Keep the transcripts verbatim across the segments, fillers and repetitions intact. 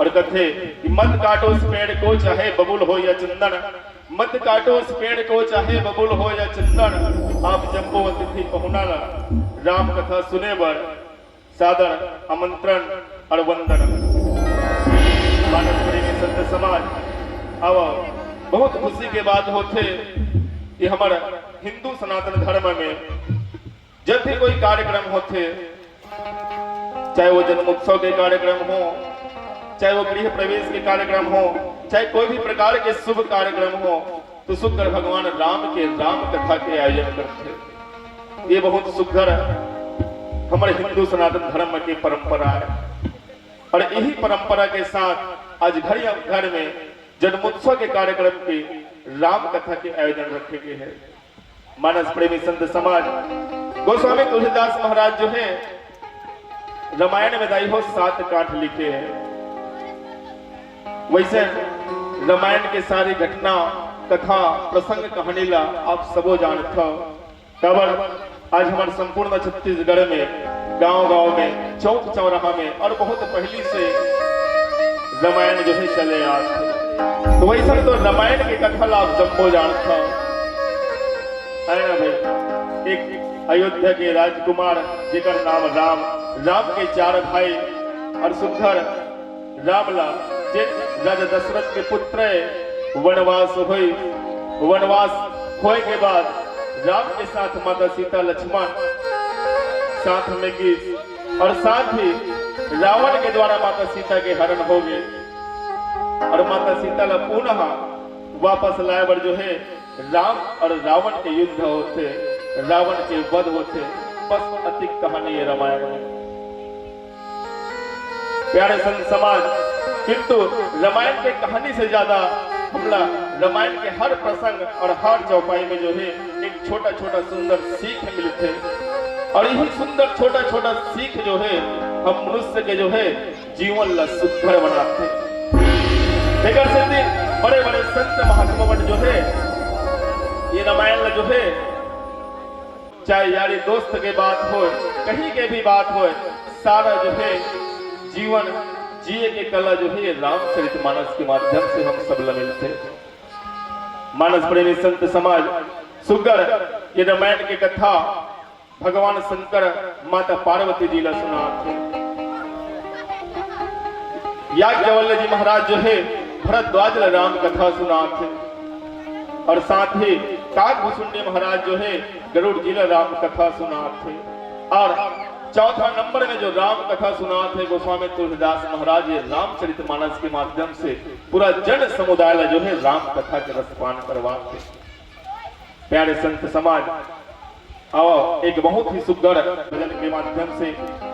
और कथे कि मत काटो उस पेड़ को, चाहे बबुल हो या चंदन, मत काटो उस पेड़ को, चाहे बबुल हो या चंदन, आप जम्बो अतिथि पहुना ला राम कथा सुने बर सादर आमंत्रण और वंदन। मानस प्रेमी संत समाज, अब बहुत खुशी के बात होथे कि हमर हिंदू सनातन धर्म में जब भी कोई कार्यक्रम होथे, चाहे वो जन्मोत्सव के कार्यक्रम हो, चाहे वो गृह प्रवेश के कार्यक्रम हो, चाहे कोई भी प्रकार के शुभ कार्यक्रम हो, तो सुग्घर भगवान राम के राम कथा के आयोजन करथे। ये बहुत सुग्घर हमर हिंदू सनातन धर्म के परंपरा है। और यही परंपरा के साथ आज घर घर में जन्मोत्सव के कार्यक्रम के राम कथा के आयोजन रखे गए हैं। मानस प्रेमी संत समाज, गोस्वामी तुलसीदास महाराज जो है, रामायण में दाई हो सात कांड लिखे हैं। वैसे रामायण के सारी घटना, कथा, प्रसंग, कहानी ला आप सबो जानत हो। काबर आज हमर संपूर्ण छत्तीसगढ़ में गांव-गांव में, चौक चौराहा में और बहुत पहली से रामायण जो है चले आत हे। तो वैसन तो रामायण के कथा ला आप सबो जानत हो, है ना भाई? एक अयोध्या के राजकुमार जेकर नाम राम, राम के चार भाई और सुग्घर राम ला, जेन राजा दशरथ के पुत्र हे, वनवास होई। वनवास होए के बाद राम के साथ माता सीता, लक्ष्मण साथ में गीस और साथ ही रावण के द्वारा माता सीता के हरण हो गए और माता सीता ला पुनः वापस लाए बर जो है राम और रावण के युद्ध होथे, रावण के वध होथे। बस अतिक कहानी है रामायण में। प्यारे संत समाज, किंतु रामायण के कहानी से ज्यादा हमला रामायण के हर प्रसंग और हर चौपाई में जो है एक छोटा छोटा सुंदर सीख मिलथे। और यही सुंदर छोटा छोटा सीख जो है हम मनुष्य के जो है जीवन ला सुघर बनाथे। तेकर सेती बड़े बड़े संत महात्मा मन जो है ये रामायण ला जो है, चाहे यारी दोस्त के बात होए, कहीं के भी बात होए, सारा जो है जीवन जिए के कला जो है ये रामचरित मानस के माध्यम से हम सब ला मिलथे। मानस प्रेमी संत समाज, सुघर ये रामायण के कथा भगवान शंकर माता पार्वती जी ला सुनात हे। याज्ञवल्क्य जी महाराज जो है भरद्वाज ला राम कथा सुनात हे और साथ ही काकभुसुंडी महाराज जो है गरुड़ जी ला राम कथा सुनात हे। और चौथा नंबर में जो राम कथा सुनात हे गोस्वामी तुलसीदास महाराज, ये रामचरित मानस के माध्यम से पूरा जन समुदाय ला जो है राम कथा के रसपान करवात हे। प्यारे संत समाज, आओ एक बहुत ही सुघर भजन के माध्यम से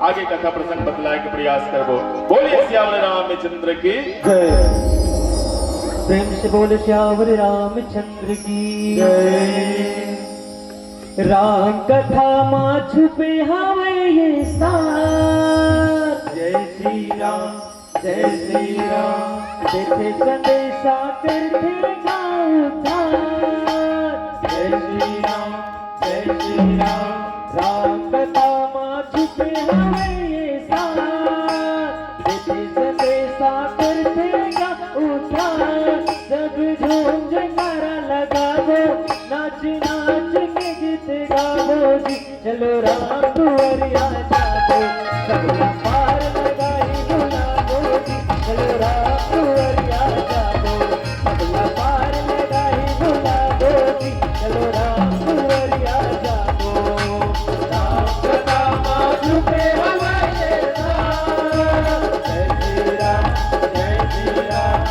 आगे कथा प्रसंग बतलाए के प्रयास करबो। बोलिए सियावर रामचंद्र की। जय। प्रेम से बोल सियावर रामचंद्र की। जय। राम कथा मा छुपे हवे ये सार। जय श्री राम, जय श्री राम। देथे संदेशा करथे का उद्धार। जय श्री राम, जय श्री राम। राम कथा मा छुपे हवे ये सार। देथे संदेशा करथे का उद्धार। जग झूम जयकारा लगाबो, नाच नाच के गीत गाबो जी। चलो राम दुआरिया जाबो, सबला पार लगाई बुलाबो जी। चलो राम दुआरिया जाबो, सबला पार लगाई बुलाबो जी। चलो राम दुआरिया जाबो। राम कथा मा छुपे हवे ये सार। जय श्री राम, जय श्री राम।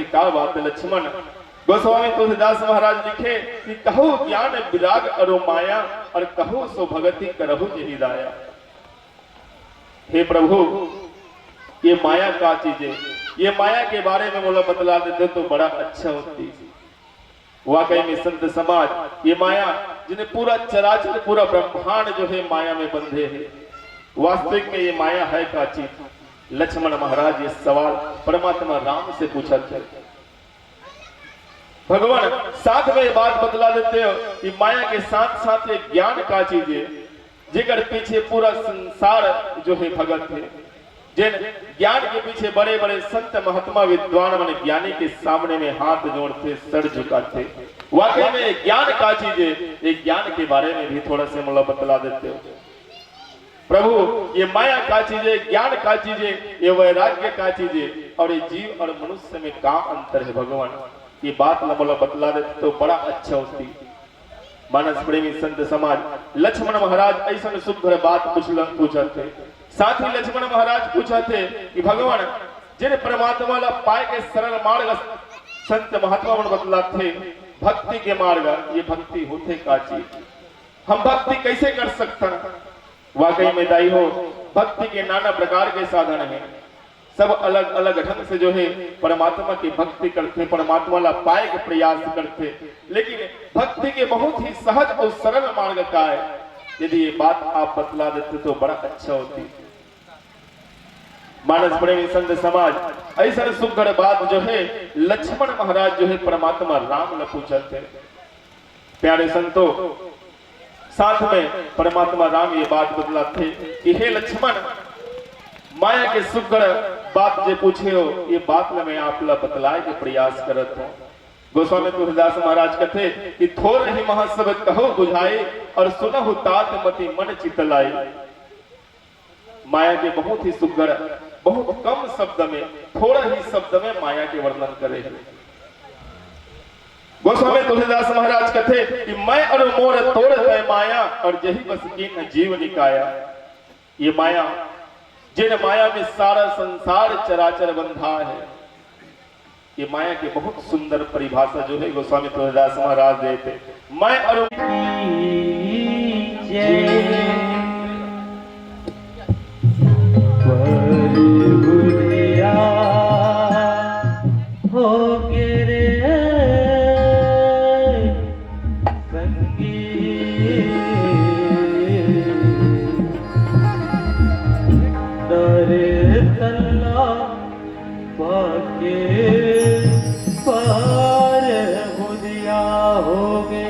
का बात लक्ष्मण, गोस्वामी तुलसीदास महाराज लिखे कि कहु ज्ञान विराग अरु माया, और कहु सो भगति करहु जेहि दाया। हे प्रभु, ये माया का चीज है? ये माया के बारे में मोला बतला देते तो बड़ा अच्छा होती। वाकई में संत समाज, ये माया, जिन्हें पूरा चराचर, पूरा ब्रह्मांड जो है माया में बंधे है, वास्तविक में ये माया है का चीज? लक्ष्मण महाराज ये सवाल परमात्मा राम से पूछत हे। भगवान साथ में ये बात बतला देते हो कि माया के साथ साथ ये ज्ञान का चीज है, जेकर पीछे पूरा संसार जो है भगत है, जिन ज्ञान के पीछे बड़े बड़े संत महात्मा विद्वान मन ज्ञानी के सामने में हाथ जोड़ते, सर झुकाते। वाकई में ये ज्ञान का चीज है, ये ज्ञान के बारे में भी थोड़ा से मोला बतला देते हो। प्रभु, ये माया का चीज है, ज्ञान का चीज है, ये वैराग्य का चीज है, और ये जीव और मनुष्य में का अंतर है भगवान? ये बात ल मोला बतला देते तो बड़ा अच्छा होती। मानस प्रेमी संत समाज, लक्ष्मण महाराज ऐसन सुघर बात पूछलन, पूछत हे, साथ ही लक्ष्मण महाराज पूछत हे कि भगवान, जिन परमात्मा ला पाए के सरल मार्ग संत महात्मा मन बतलाथे, भक्ति के मार्ग, ये भक्ति होथे का चीज? हम भक्ति कैसे कर सकथन? वाकई में दाई हो, भक्ति के नाना प्रकार के साधन हे। सब अलग-अलग ढंग से जो है परमात्मा की भक्ति करथे, परमात्मा ला पाए के प्रयास करथे, लेकिन भक्ति के बहुत ही सहज और सरल मार्ग का है। यदि ये बात आप बतला देते तो बड़ा अच्छा होती। मानस प्रेमी संत समाज, ऐसा सुघर बात जो है लक्ष्मण महाराज जो है परमात्मा राम ला पूछत हे। प्यारे संतो, साथ में परमात्मा राम ये बात बतलाथे कि हे लक्ष्मण, माया के सुघर बात जे पूछे हो, ये बात ला मैं आप ला बतलाए के प्रयास करत हूँ। गोस्वामी तुलसीदास महाराज कथे कि थोर ही महा सब कहु बुझाए, और सुनहु तात मति मन चित लाए। माया के बहुत ही सुघर, बहुत कम शब्द में, थोड़ा ही शब्द में माया के वर्णन करे हे। गोस्वामी तुलसीदास महाराज कथे कि मैं अरु मोर तोर तय माया, और जेहि बस कीन्ह जीव निकाया। ये माया, जिन माया में सारा संसार चराचर बंधा है, ये माया के बहुत सुंदर परिभाषा जो है गोस्वामी तुलसीदास महाराज देथे। मैं अरु जय। पर बुधिया हो गे रे संगी, दर्शन ला पाके पर बुधिया हो गे।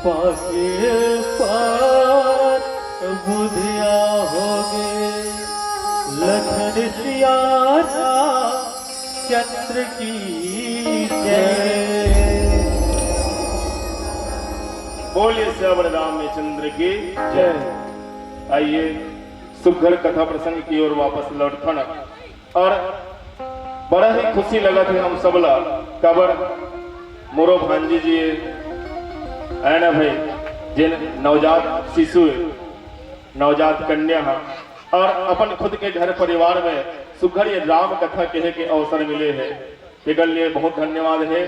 पाके पार बुधिया होगे लखन सियारा चंद्र की जय। बोलिए सियावर रामचंद्र की जय। आइए, सुघर कथा प्रसंग की ओर वापस लौटथन। और बड़ा ही खुशी लगत हे हम सब ला, काबर मोरो भांजी जी आय ना भाई, जेन नवजात शिशु हे, नवजात कन्या हा, और अपन खुद के घर परिवार में सुघर ये राम कथा कहे के अवसर मिले हे, तेकर लिए बहुत धन्यवाद हे।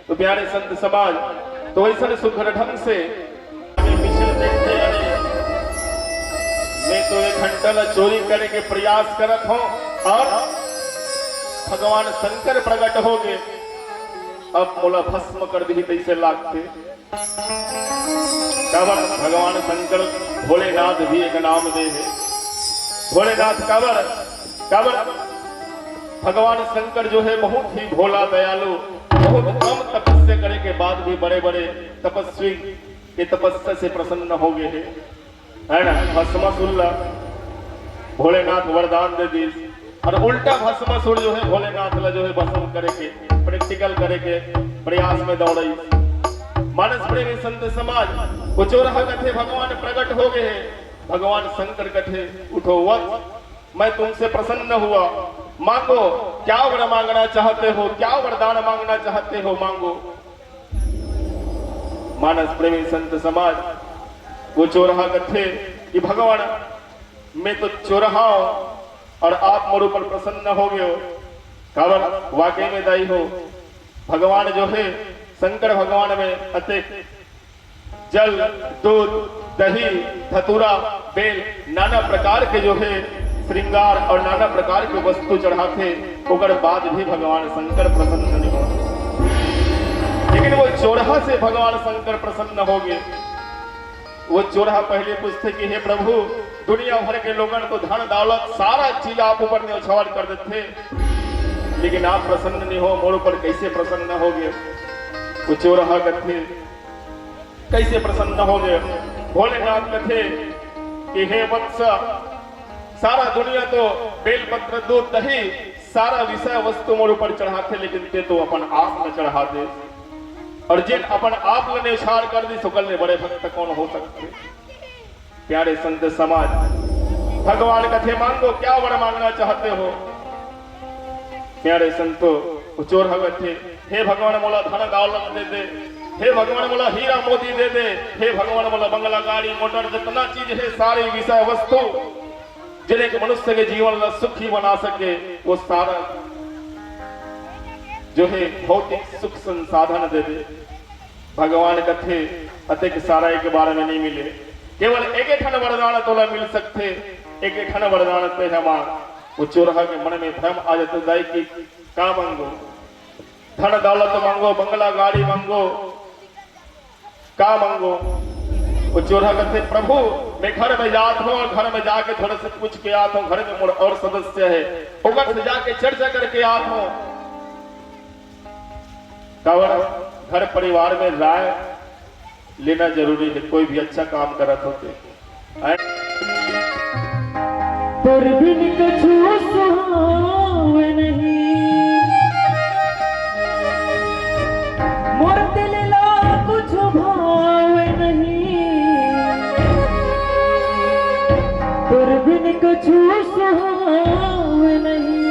तो प्यारे संत समाज, तो ऐसा सुघर ढंग से पिछले देखते आए, मैं तो एक घंटा ला चोरी करे के प्रयास करत हूँ और भगवान शंकर प्रकट हो गए, अब मोला भस्म कर दी तैसे लागते। काबर भगवान शंकर भोलेनाथ भी एक नाम दे हे। भोलेनाथ काबर, काबर भगवान शंकर जो है बहुत ही भोला दयालु, बहुत कम तपस्या करे के बाद भी बड़े बड़े तपस्वी के तपस्या से प्रसन्न हो गए हैं, है ना। भस्मासुर ला भोलेनाथ वरदान दे दीस और उल्टा भस्मासुर जो है भोलेनाथ ला जो है भस्म करे के प्रैक्टिकल करे के प्रयास में दौड़ई। मानस प्रेमी संत समाज, वो चोरहा कथे भगवान प्रकट हो गए हैं। भगवान शंकर कथे, उठो वत्स, मैं तुमसे प्रसन्न हुआ, मांगो, क्या वर मांगना चाहते हो, क्या वरदान मांगना चाहते हो, मांगो। मानस प्रेमी संत समाज, वो चोरहा कथे कि भगवान, मैं तो चोरहा हूं और आप मोर ऊपर प्रसन्न हो गए हो। काबर वाकई में दाई हो, भगवान जो है शंकर भगवान में अतेक जल, दूध, दही, धतूरा, बेल, नाना प्रकार के जो है श्रृंगार और नाना प्रकार के वस्तु चढ़ाथे, ओकर बाद भी भगवान शंकर प्रसन्न नहीं हो। लेकिन वो चोरहा से भगवान शंकर प्रसन्न हो गए। वो चोरहा पहले पूछथे कि हे प्रभु, दुनिया भर के लोगन तो धन दौलत सारा चीज आप ऊपर न्यौछावर कर देथे, लेकिन आप प्रसन्न नहीं हो, मोर ऊपर कैसे प्रसन्न हो गए? वो चोरहा कथे, कैसे प्रसन्न हो गए? भोलेनाथ कथे कि हे वत्स, सारा दुनिया तो बेलपत्र, दूध, दही, सारा विषय वस्तु मोर ऊपर चढ़ाथे, लेकिन ते तो अपन आप न चढ़ा दे। और जिन अपन आप ल न्यौछावर कर दी, ओकर ले बड़े भक्त कौन हो सकथे? प्यारे संत समाज, भगवान कथे, मांगो, क्या वर मांगना चाहते हो? प्यारे संतो, वो चोरहा कथे, हे भगवान, मोला धन दौलत दे दे, हे भगवान, मोला हीरा मोती दे दे, हे भगवान, मोला बंगला, गाड़ी, मोटर, जितना चीज है, सारी विषय वस्तु, जिन एक मनुष्य के जीवन ला सुखी बना सके, वो सारा जो है भौतिक सुख संसाधन दे दे। भगवान कथे, अतेक सारा एक बार में नहीं मिले, केवल एक ठन वरदान तोला मिल सकथे, एक ठन वरदान ते ह मांग। वो चोरहा के मन में भ्रम आ जाता, दाई कि का मांगो? धन दौलत मांगो, बंगला गाड़ी मांगो, का मांगो? वो चोरहा कथे, प्रभु, मैं घर में जात हूँ और घर में जाके थोड़ा से पूछ के आत हूँ, घर में मोर और सदस्य है, ओकर से जाके चर्चा करके आत हूँ। काबर घर परिवार में राय लेना जरूरी है, कोई भी अच्छा काम करत हो ते। तोर बिन कछु सुहावे नहीं, मोर दिल ला कुछ भावे नहीं, तोर बिन कछु सुहावे नहीं।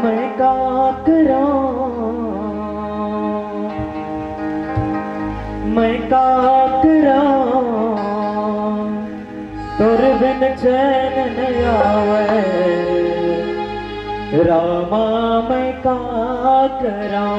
मैं का करां, मैं का करां, तोर बिन चैन न आवे, रामा मैं का करां।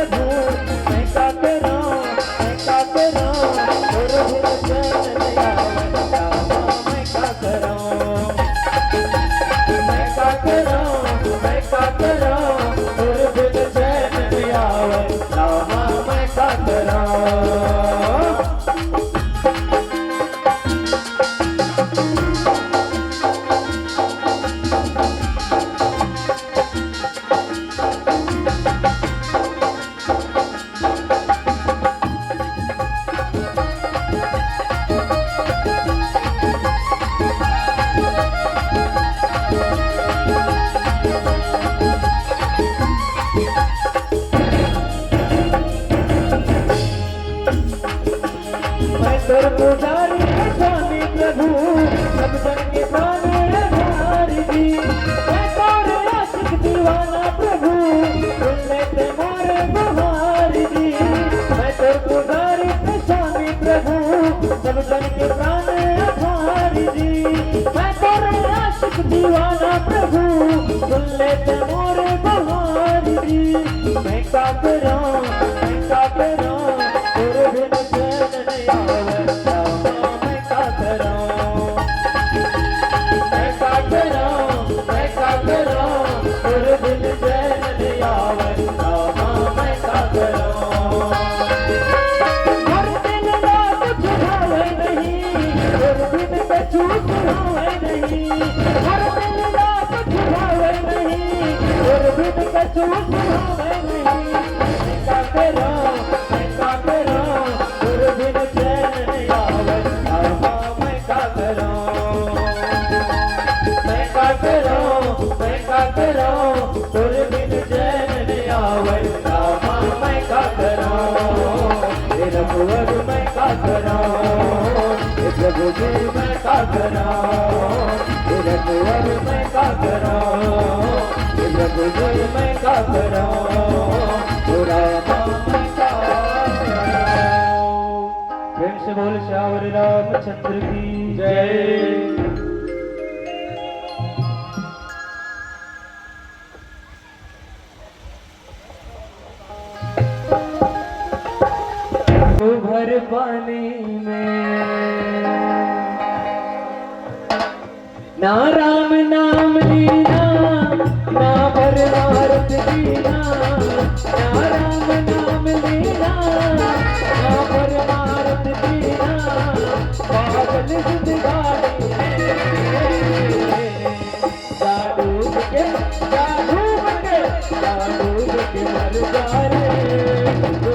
मैं का करंव, मैं का करंव, तोर बिन चैन नइ आवय, रामा मैं का करंव। मैं का करंव, मैं का करंव, तोर बिन चैन नइ आवय, रामा मैं का करंव। मैं तोर पुजारी हे स्वामी प्रभु, सब जन के प्राण हे धारी जी। मैं तोर आशिक दीवाना प्रभु, सुन ले ते मोर गुहार जी। मैं तोर पुजारी हे स्वामी प्रभु, सब जन के प्राण हे धारी जी। मैं तोर आशिक दीवाना प्रभु, सुन ले ते मोर गुहार जी। मैं का करंव, मैं का करंव, तोर बिन चैन नइ आवय, रामा मैं का करंव। मैं का करंव, मैं का करंव, तोर बिन चैन नइ आवय, रामा मैं का करंव। हर दिन रात कुछ भावय नहीं, तोर बिन कछु सुहावय नहीं। हर दिन रात कुछ भावय नहीं, तोर बिन कछु सुहावय नहीं। मैं का करंव, मैं का करंव, तोर बिन चैन नइ आवय, रामा मैं का करंव। मैं का करंव, मैं का करंव, तोर बिन चैन नइ आवय, रामा मैं का करंव। हे रघुवर मैं का करंव, हे प्रभु जी मैं का करंव, हे रघुवर मैं का करंव, हे प्रभु जी मैं का करंव, ओ रामा मैं का करंव। प्रेम से बोल सियावर रामचंद्र की जय। भर पानी में ना राम नाम लीना, ना परमारथ लीना, ना राम नाम लीना, ना परमारथ लीना, पागल जिंदगानी में। जा डूब के, जा डूब के, जा डूब के मर जा रे, तू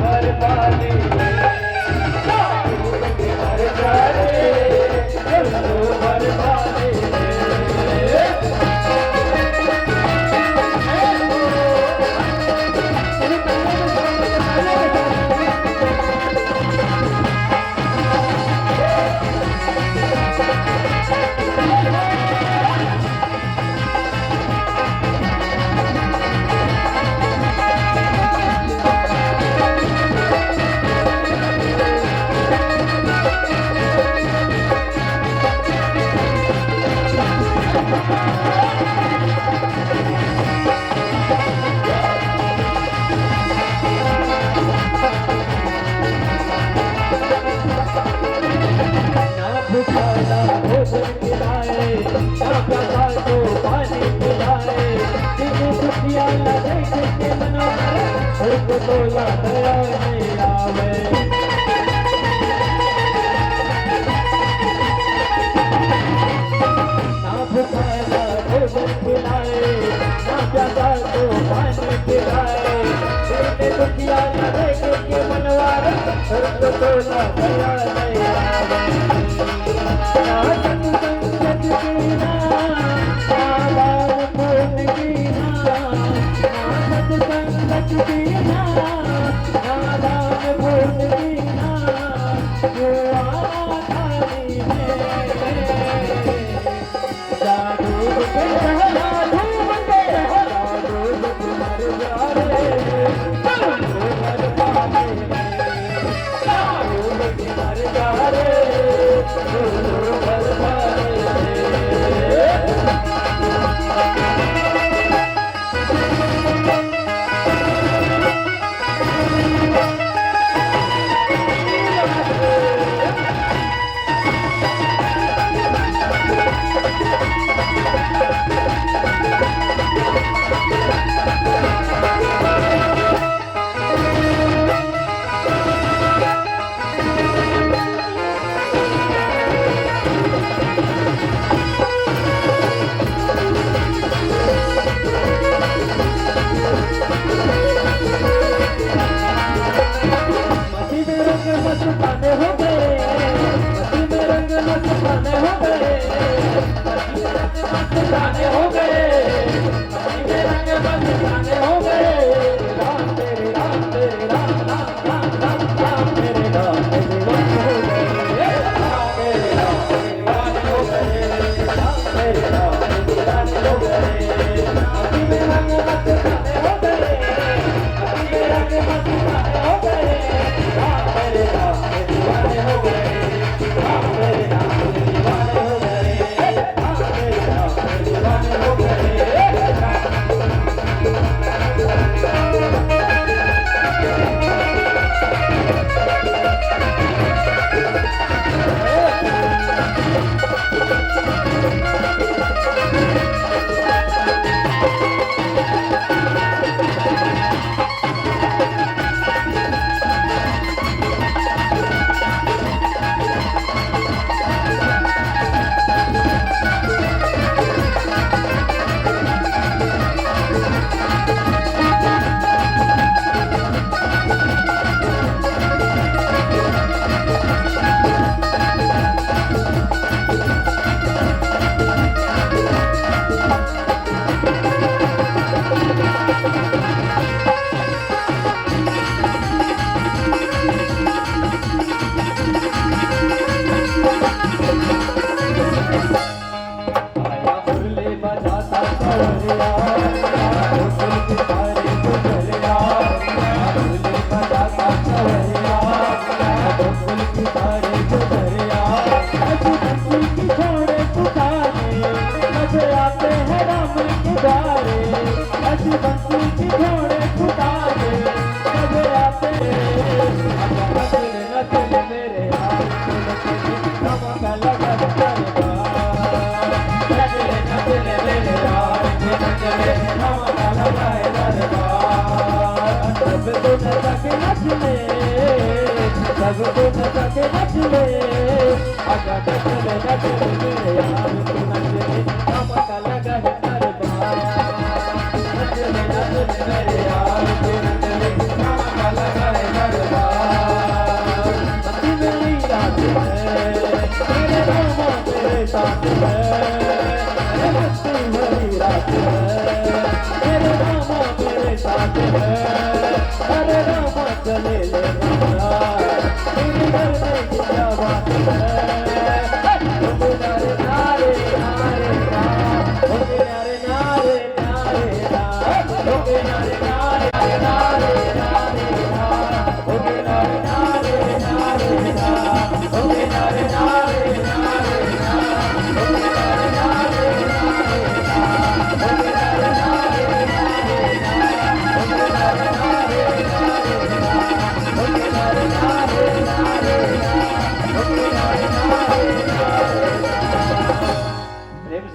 भर पानी में। जा डूब के मर जा रे, तू भर पानी में। खाना भोजन खिलाए, ना प्यासा को पानी पिलाए, दीदी दुखिया ना देख के मनवा, हमको तो याद नहीं आवे। ना भूखा ना भोजन खिलाए, ना प्यासा को पानी पिलाए, दीदी दुखिया ना देख के मनवा, हमको तो ना दया नहीं आवे।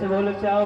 बोलो चाव।